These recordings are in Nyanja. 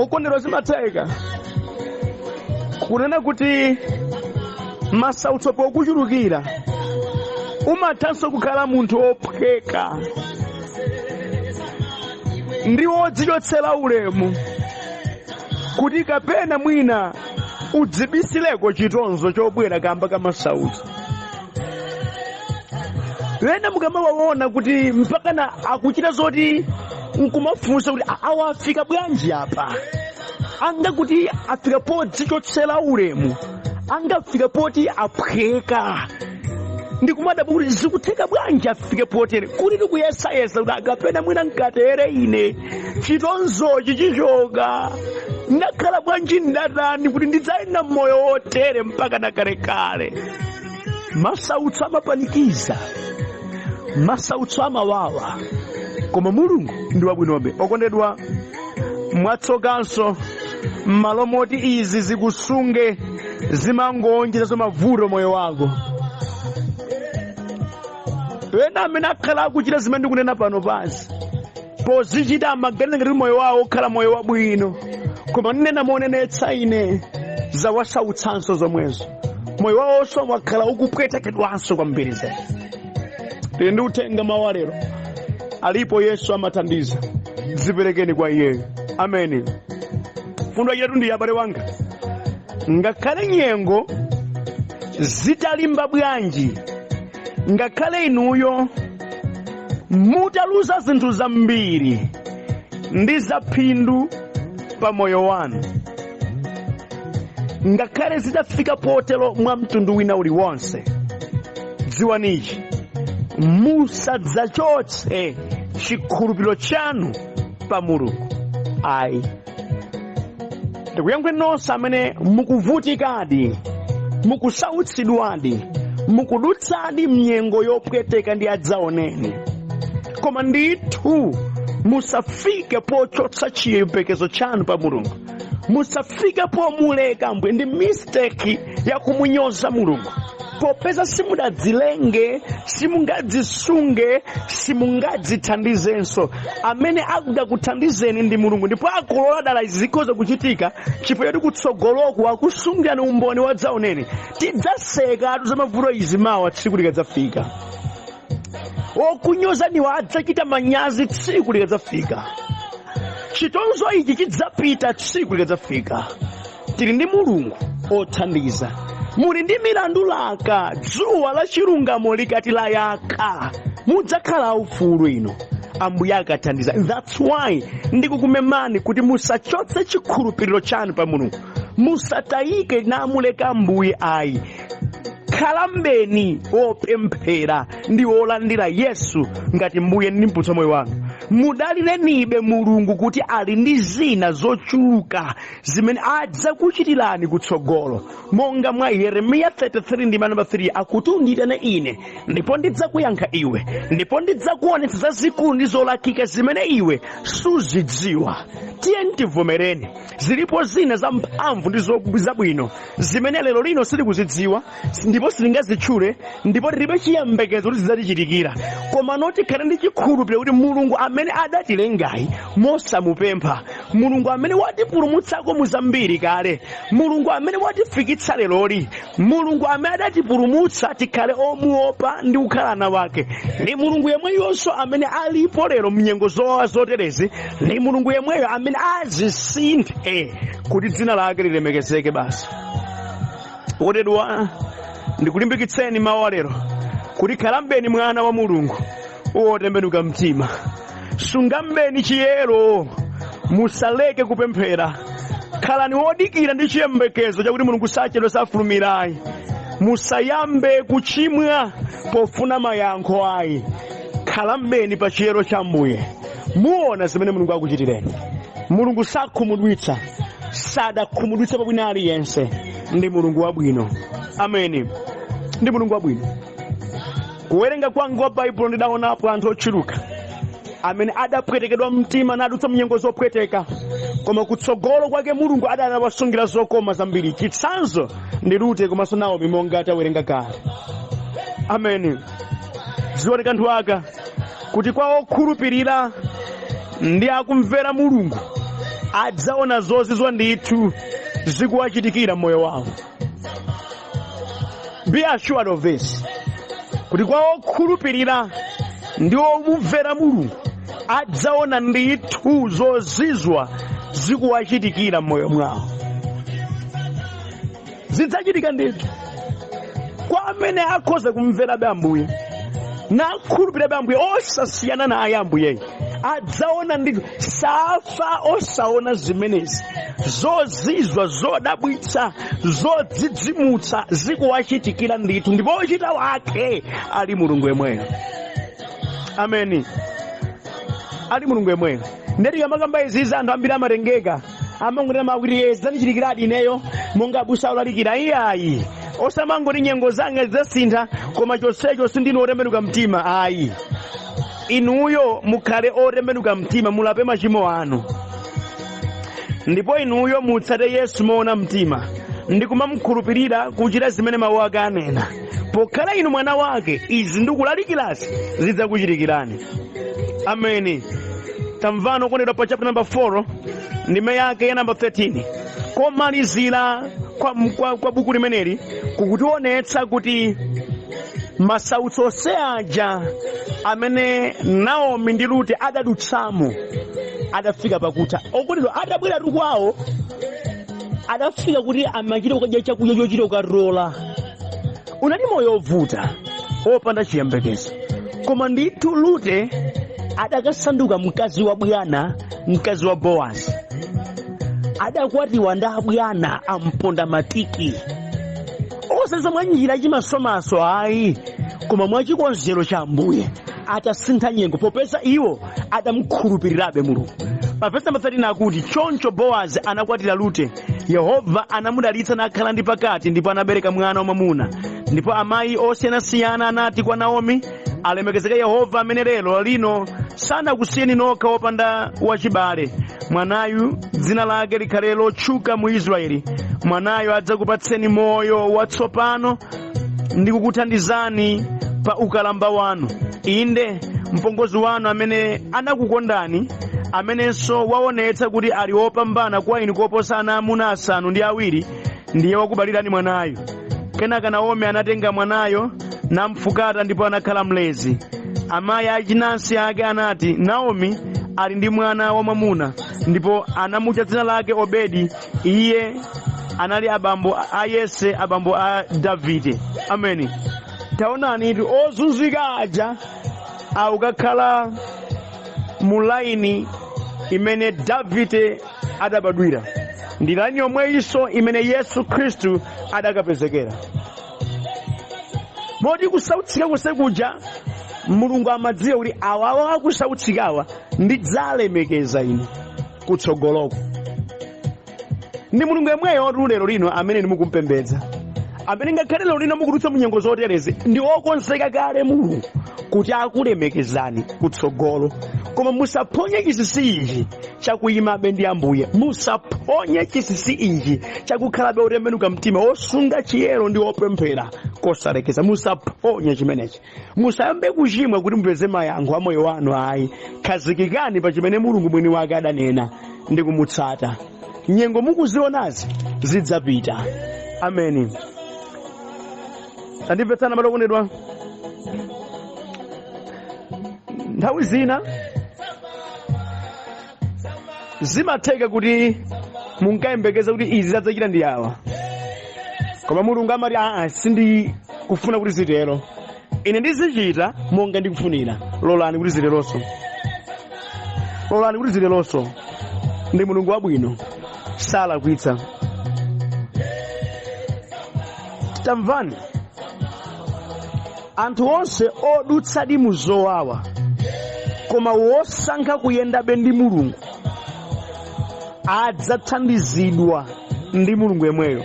Okondedwa, zimatheka kunena kuti masautso pokuchulukira umathanso kukhala munthu wophweka ndi wodzichotsera ulemu, kuti kapena mwina udzibisileko chitonzo chobwera kamba ka masautso. Ena mukamawaona kuti mpakana akuchita zoti nkumafunsa kuti awa afika bwanji apa, anga kuti afika podzichotsera ulemu, angafika poti aphweka, ndikumadabwa kuti zikutheka bwanji afike potere, kuti tikuyesayesa kuti akapena mwina nkatere ine chitonzochi chichoka. Ndakhala bwanji, ndatani kuti ndidzayenda moyo wotere mpaka na kalekale? Masautso amapanikiza, masautso amawawa, koma Mulungu ndi wabwinobe. Okondedwa, mwatsokanso m'malo moti izi zikusunge, zimangoonjezanso mavuto moyo wako. Ena amene akhala akuchita zimene ndikunena pano pansi, pozichita amaganiza ngati moyo wawo ukhala moyo wabwino, koma ndinena monenetsa ine, zawasautsanso zomwezo. Moyo wawonso wakhala ukupwetekedwanso kwambiri zedi. Tili ndi uthenga mawa lero, alipo Yesu amathandiza, dziperekeni kwa iyeyo. Ameni. Fundo yachitatu ndi, abale wanga, ngakhale nyengo zitalimba bwanji, ngakhale inuyo mutaluza zinthu zambiri ndi zaphindu pa moyo wanu, ngakhale zitafika potero mwa mtundu wina uliwonse, dziwanichi: musadzachotse chikhulupiriro chanu pa Mulungu ayi. Ndikuyankhule nonse amene mukuvutikadi, mukusautsidwadi, mukudutsadi mnyengo yopweteka ndi adzaoneni, koma ndithu musafike pochotsa chiyembekezo chanu pa Mulungu, musafike pomuleka Ambuye. Ndi mistake yakumunyoza Mulungu, popeza simudadzilenge, simungadzisunge, simungadzithandizenso. Amene akungakuthandizeni ndi Mulungu, ndipo akulola dala izi zikhoza kuchitika chifukwa choti kutsogoloku akusungirani umboni wadzaoneni. Tidzasekatu za mavuto izi mawa tsiku likadzafika. Okunyozaniwa adzachita manyazi tsiku likadzafika. Chitonzo ichi chidzapita tsiku likadzafika. Tili ndi Mulungu othandiza. Muli ndi milandu laka, dzuwa la chilungamo likati layaka, mudzakhala aufulu ino Ambuye akathandiza. That's why ndikukumemani kuti musachotse chikhulupiriro chanu pa Mulungu, musatayike namuleka Ambuye ayi. Khalambeni wopemphera ndi wolandira Yesu ngati Mbuye ndi Mpulumutsi moyo wanu. Mudalirenibe Mulungu kuti ali ndi zina zochuluka zimene adzakuchitirani kutsogolo, monga mwa Yeremiya 33 ndi namba 3 akuti, "Undiyitane ine, ndipo ndidzakuyankha iwe, ndipo ndidzakuonetsa zazikulu ndi zolakika zimene iwe suzidziwa." Tiye tivomereni, zilipo zina za mphamvu ndi zabwino zimene lero lino sitikuzidziwa ndipo sitingazitchule, ndipo tilibe chiyembekezo kuti zidzatichitikira, koma notikhale ndi chikhulupiriro kuti Mulungu amene adatilengayi mosamupempha, Mulungu amene watipulumutsako mu zambiri kale, Mulungu amene watifikitsa leroli, Mulungu amene adatipulumutsa tikhale omuopa ndi kukhala ana wake, ndi Mulungu yemweyonso amene alipo lero mnyengo zowawa zoterezi, ndi Mulungu yemweyo amene azisinthe kuti dzina lake lilemekezeke basi. Okondedwa, ndikulimbikitseni mawu alero kuti khalambeni mwana wa Mulungu wotembenuka mtima, sungambeni chiyero, musaleke kupemphera, khalani wodikira ndi chiyembekezo chakuti Mulungu sachedwa, safulumirayi. Musayambe kuchimwa pofuna mayankho ayi. Khalambeni pa chiyero cha Ambuye, muona zimene Mulungu akuchitireni. Mulungu sakhumudwitsa, sadakhumudwitsa pabwino aliyense. Ndi Mulungu wabwino. Ameni, ndi Mulungu wabwino. Kuwerenga kwanga kwa Baibulo, ndidaonapo anthu ochuluka amene adapwetekedwa mtima nadutsa mnyengo zopweteka, koma kutsogolo kwake Mulungu adanawasungira zokoma zambiri. Chitsanzo ndi Rute komanso Naomi, monga tawerenga kale. Ameni. Dziwani kanthu aka, kuti kwa okhulupirira ndi akumvera Mulungu, Adzaona zozizwa ndithu zikuwachitikira mmoyo wawo. Be assured of this, kuti kwa okhulupirira ndi omumvera Mulungu adzaona ndithu zozizwa zikuwachitikira mmoyo mwawo. Zidzachitika ndithu kwa amene akhoza kumverabe Ambuye nakhulupirirabe Ambuye, osasiyana naye Ambuyeyo, adzaona ndithu. Safa osaona zimenezi, zozizwa, zodabwitsa, zodzidzimutsa zikuwachitikira ndithu, ndipo ochita wake ali Mulungu yemweyo. Ameni. Ali Mulungu yemweyo. Ndeti kamakamba izizi, anthu ambiri amatengeka, amangonena makuti, "Ye, zidzandichitikiradi ineyo monga abusa olalikira." Iyayi, osamangoti nyengo zanga zidzasintha koma chonsecho sindinu otembenuka mtima, ayi. Inuyo mukhale otembenuka mtima, mulape machimo anu, ndipo inuyo mutsate Yesu moona mtima ndi kumamkhulupirira, kuchita zimene mawu ake anena. Pokhala inu mwana wake, izi ndikulalikirazi zidzakuchitikirani. Ameni. Tamvano okondedwa, pa chapter number 4, ndime yake ya number 13, komalizira kwa buku limeneli, kukutionetsa kuti masautso onse aja amene Naomi ndi Rute adadutsamo adafika pakutha. Okondedwa, adabwera kwawo, adafika kuti amachita kukadya chakudya chochita kukatola. Unali moyo wovuta, wopanda chiyembekezo, koma ndithu Rute adakasanduka mkazi wa bwana, mkazi wa Bowazi. Adakwatiwa ndi abwana amponda matiki, osati mwa njira yachimasomaso ayi, koma mwachikonzero cha Ambuye, atasintha nyengo, popeza iwo adamkhulupirirabe Mulungu. Pa verse number 13 akuti, "Choncho Bowazi anakwatira Rute. Yehova anamudalitsa nakhala ndi pakati, ndipo anabereka mwana wamwamuna. Ndipo amayi osiyanasiyana anati kwa Naomi, 'Alemekezeke Yehova amene lero lino sanakusiyeni nokha wopanda wachibale. Mwanayu dzina lake likhale lotchuka mu Israeli. Mwanayo adzakupatseni moyo watsopano ndi kukuthandizani pa ukalamba wanu. Inde, mpongozi wanu amene anakukondani, amenenso waonetsa kuti ali wopambana kwa inu koposa ana amuna asanu ndi awiri, ndiye wakubalirani mwanayo.' Kenaka Naomi anatenga mwanayo namfukata, ndipo anakhala mlezi. Amayi achinansi ake anati, 'Naomi ali ndi mwana wamwamuna.' Ndipo anamutcha dzina lake Obedi. Iye anali abambo a Yese, abambo a Davide." Ameni. Taonani iti ozunzika aja akukakhala mu laini imene Davide adabadwira, ndi laini yomweyinso imene Yesu Khristu adakapezekera. Moti kusautsika konse kuja, Mulungu amadziwa kuti awawa akusautsikawa ndidzalemekeza ine kutsogoloko. Ndi Mulungu yemweyo otu lero lino amene mukumpembedza, amene ngakhale lero lino mukudutsa munyengo zoterezi, ndi okonzeka kale Mulungu kuti akulemekezani kutsogolo. Koma musaphonye chinsinsi ichi chakuyimabe ndi Ambuye. Musaphonye chinsinsi ichi chakukhalabe otembenuka mtima, osunga chiyero ndi opemphera kosalekeza. Musaphonye chimenechi. Musayambe kuchimwa kuti mupeze mayankho a moyo wanu, ayi. Khazikikani pa chimene Mulungu mwini wake adanena ndi kumutsata. Nyengo mukuzionazi zidzapita. Ameni. Tandimvetsana, abale okondedwa. Nthawi zina zimatheka kuti munkayembekeza kuti izi zadzachita ndi awa, koma Mulungu amati, "Aa, sindikufuna kuti zitero. Ine ndizichita monga ndikufunira. Lolani kuti ziteronso, lolani kuti ziteronso." Ndi Mulungu wabwino, salakwitsa. Tamvani, anthu onse odutsadi mu zowawa koma wosankha kuyendabe ndi Mulungu adzathandizidwa ndi Mulungu yemweyo,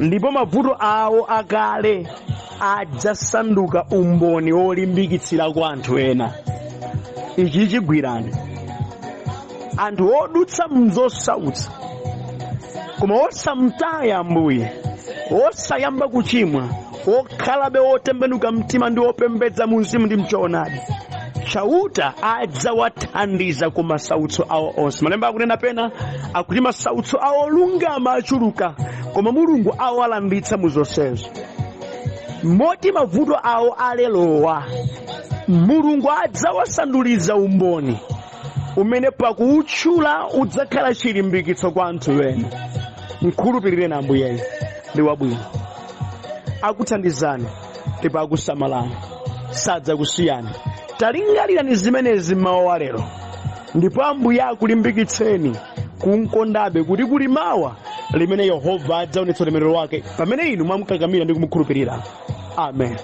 ndipo mavuto awo akale adzasanduka umboni wolimbikitsira kwa anthu ena. Ichi chigwirani. Anthu odutsa mzosautsa koma osamtaya Ambuye, osayamba kuchimwa, okhalabe otembenuka mtima ndi opembedza mu mzimu ndi mchoonadi. Chauta adzawathandiza ku masautso awo onse. Malemba akunena pena akuti masautso awo olungama achuluka, koma Mulungu awalanditsa mu zonsezo. Moti mavuto awo alelowa Mulungu adzawasanduliza umboni umene pakuutchula udzakhala chilimbikitso kwa anthu ena. Mkhulupirireni Ambuyeyo, ndi wabwino, akuthandizani ndipo akusamalani, sadzakusiyani. Talingalirani zimenezi mmawa wa lero, ndipo Ambuye akulimbikitseni kumkondabe, kuti kuli mawa limene Yehova adzaonetsa ulemerero wake pamene inu mwamkakamira ndi kumukhulupirira. Amen.